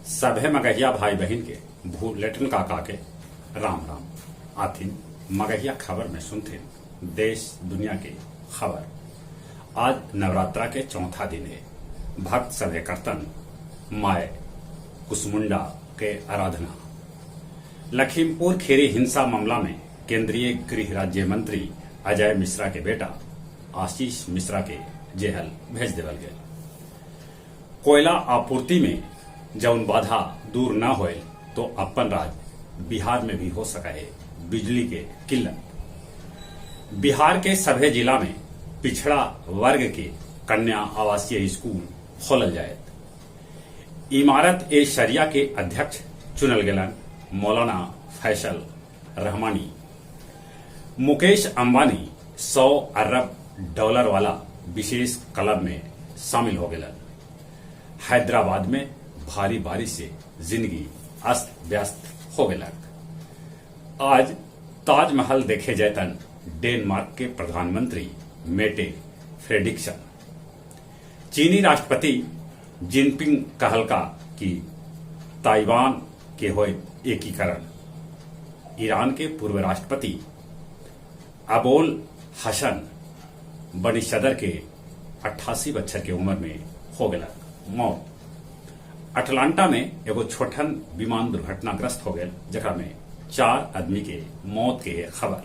सभे मगहिया भाई बहिन के भूलेटन काका के राम राम। आथिन मगहिया खबर में सुनथिन देश दुनिया के खबर। आज नवरात्रा के चौथा दिन है। भक्त सभे करतन माय कुसमुंडा के आराधना। लखीमपुर खीरी हिंसा मामला में केंद्रीय गृह राज्य मंत्री अजय मिश्रा के बेटा आशीष मिश्रा के जेहल भेज देवल गेल। कोयला आपूर्ति में जौन बाधा दूर न होए तो अप्पन राज बिहार में भी हो सका है बिजली के किल्लत। बिहार के सभे जिला में पिछड़ा वर्ग के कन्या आवासीय स्कूल खोलल जायत। इमारत ए शरिया के अध्यक्ष चुनल गेलन मौलाना फैसल रहमानी। मुकेश अंबानी 100 अरब डॉलर वाला विशेष क्लब में शामिल हो गेलन। हैदराबाद में भारी बारिश से जिंदगी अस्त व्यस्त हो गेलक। आज ताजमहल देखे जैतन डेनमार्क के प्रधानमंत्री मेटे फ्रेडिक्सन। चीनी राष्ट्रपति जिनपिंग कहलका कि ताइवान के होय एकीकरण। ईरान के पूर्व राष्ट्रपति अबोल हसन बनी सदर के 88 बच्छर के उम्र में हो गया मौत। अटलांटा में एगो छोटन विमान दुर्घटनाग्रस्त हो गया, जकरा में 4 आदमी के मौत के खबर।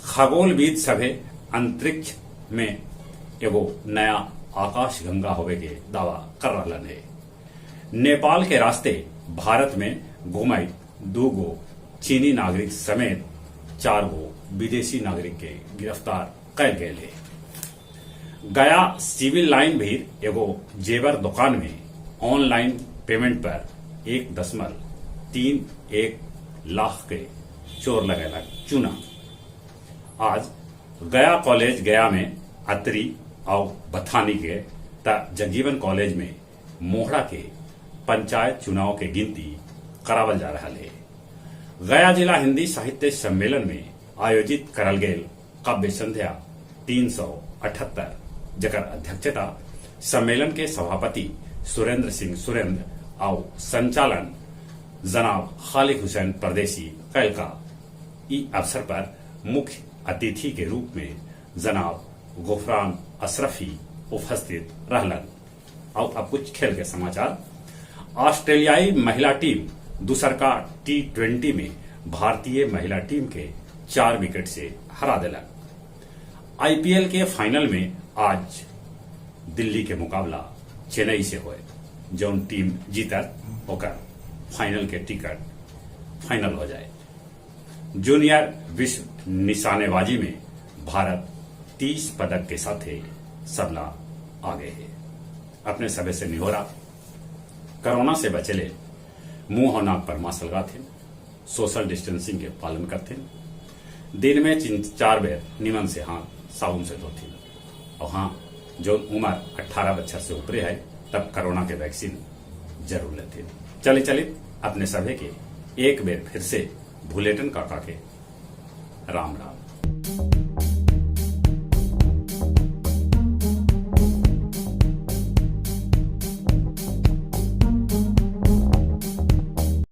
खगोलविद सभे अंतरिक्ष में एगो नया आकाश गंगा होवे के दावा कर रहा है। नेपाल के रास्ते भारत में घुमाई 2 गो चीनी नागरिक समेत 4 गो विदेशी नागरिक के गिरफ्तार कैल गए है। गया सिविल लाइन भी एगो जेवर दुकान में ऑनलाइन पेमेंट पर 1.31 लाख के चोर लगेला चूना। आज गया कॉलेज गया में अतरी और बथानी के त जगजीवन कॉलेज में मोहड़ा के पंचायत चुनाव के गिनती करावल जा रहा है। गया जिला हिंदी साहित्य सम्मेलन में आयोजित करल गेल काव्य संध्या 378 जकर अध्यक्षता सम्मेलन के सभापति सुरेंद्र सिंह सुरेंद्र और संचालन जनाब खालिद हुसैन परदेसी कैलका। ई अवसर पर मुख्य अतिथि के रूप में जनाब गुफरान अशरफी उपस्थित रहलन। और अब कुछ खेल के समाचार। ऑस्ट्रेलियाई महिला टीम दूसर का T20 में भारतीय महिला टीम के 4 विकेट से हरा दिलक। आईपीएल के फाइनल में आज दिल्ली के मुकाबला चेन्नई से होए। जौन टीम जीतत ओकर फाइनल के टिकट फाइनल हो जाए। जूनियर विश्व निशानेबाजी में भारत 30 पदक के साथ सबला आगे है। अपने सभे से निहोरा, कोरोना से बचेले मुंह और नाक पर मास्क लगाथिन, सोशल डिस्टेंसिंग के पालन करथिन, दिन में 4 बेर निमन से हाथ साबुन से धोथिन। और हाँ, जो उम्र 18 बच्चर से ऊपरे है तब कोरोना के वैक्सीन जरूर लेथिन। चले चले अपने सभे के एक बेर फिर से भूलेटन काका के राम राम।